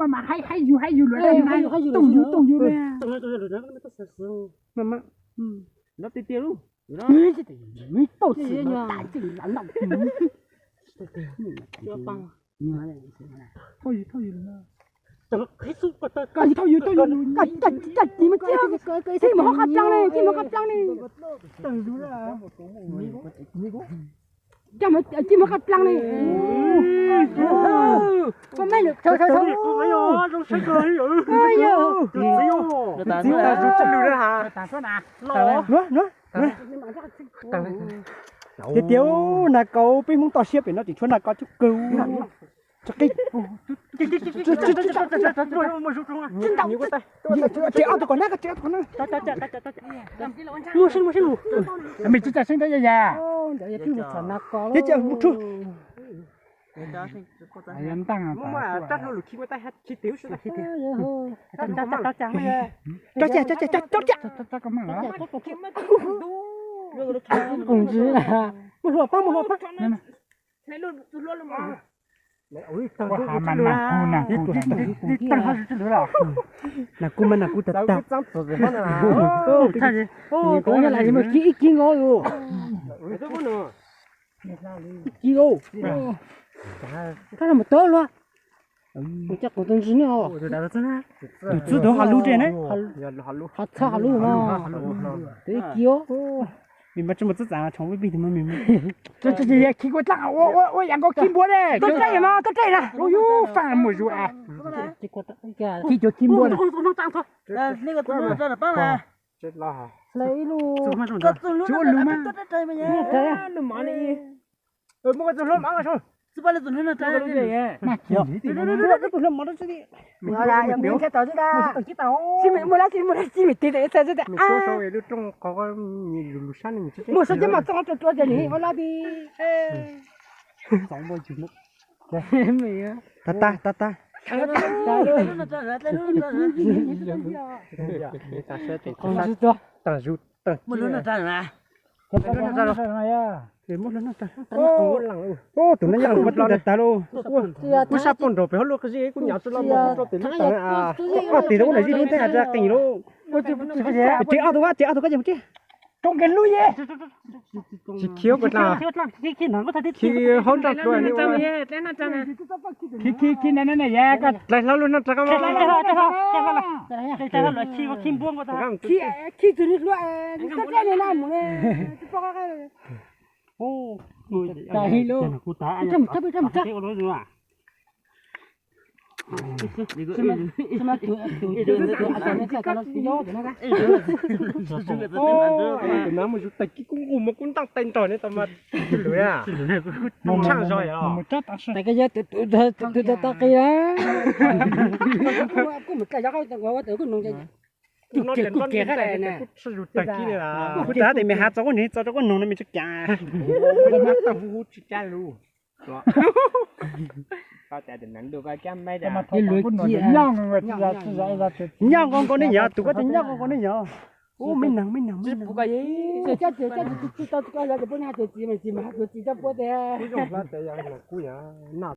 Mas haib haib yus haib yus lawm, tooj yus tooj yus li. Tiag tiag lauj. Thauj yus, thauj yus, thauj yus, thauj yus, thib mus qhov plag li, thib mus qhov plag li. Thib mus qhov plag li. Koj maj lwm thauj thauj thauj. Tiag tiag, nas kau peb Hmoob toj siab pem no tseem tshuav nas kau coob kawg. Tsev ob tug kom na, tsev ob tug kom na. Muaj seb, muaj seb lus. Me tsis tsa seeb rau ya ya. Ntawd yog twb mus txhom nas kau. Ntawd yog mus rhuav. Tso cag, tso cag, tso cag. Mus hluas pab, mus hluas pab. Nas kub mas nas kub tag tag. Ib kib nkaus yus. Ib kib nkaus. Kab los mus tawb luaj. Mus coj qhov tau ntsig ne os. Tus txwb tus ha lub dej ne. Ho txhob ha lub no. Tus ib kib os. Mis mas tsis mus txwb txav tshoov vij pig tus mas mis. Khi kuv dlaab ua yam nkaus khi npua ne. Tuaj tsev no, tuaj tsev na. Ua yus faaj mus zuj a. Khi cuag khi npua na. Ib lub, tsis ua lus mas. Muaj lab tsi, muaj lab tsi, muaj lab tsi, muaj lab tsi. Muaj sab cov mos txob ruaj ruaj ces nws ua lab ti. Tag tag tag tag. Tus no yog kuv tag tag lauj. Kuv sab poj nrog pem hauv lub qhov zib kuv nyav tsi los mus rau pem lub tag. Ob teg rau ub nram zij lub ntej has tsa qees lauj. Tsev ob tug, tsev ob tug koj ces mus tsev. Tsis khiav kuv dlaab. Khi hauv nraj dlua li ua. Khi khi khi na na na ya. Dlai hlo lub naj tsa koj. Khi tus nws hlua, tsis pom qab. Tus no mus zus tais kib kub nqus mas kub ntaaj tais nrog ne tau mas. Lwm a, tshaaj zog yog. Tais koj yog tus tau qis a. Kuj mus dlai zog qab ua tus kuj noog. Tus riam kuj kiag qab na. Kuv tas tes me has txog koj nws txog rau koj noog no me tsi cas. Tsis cab lus. Nyob nkaus nkaus ne yog, tus koj tias nyob nkaus nkaus ne yog. Ub, me neeg me neeg me neeg.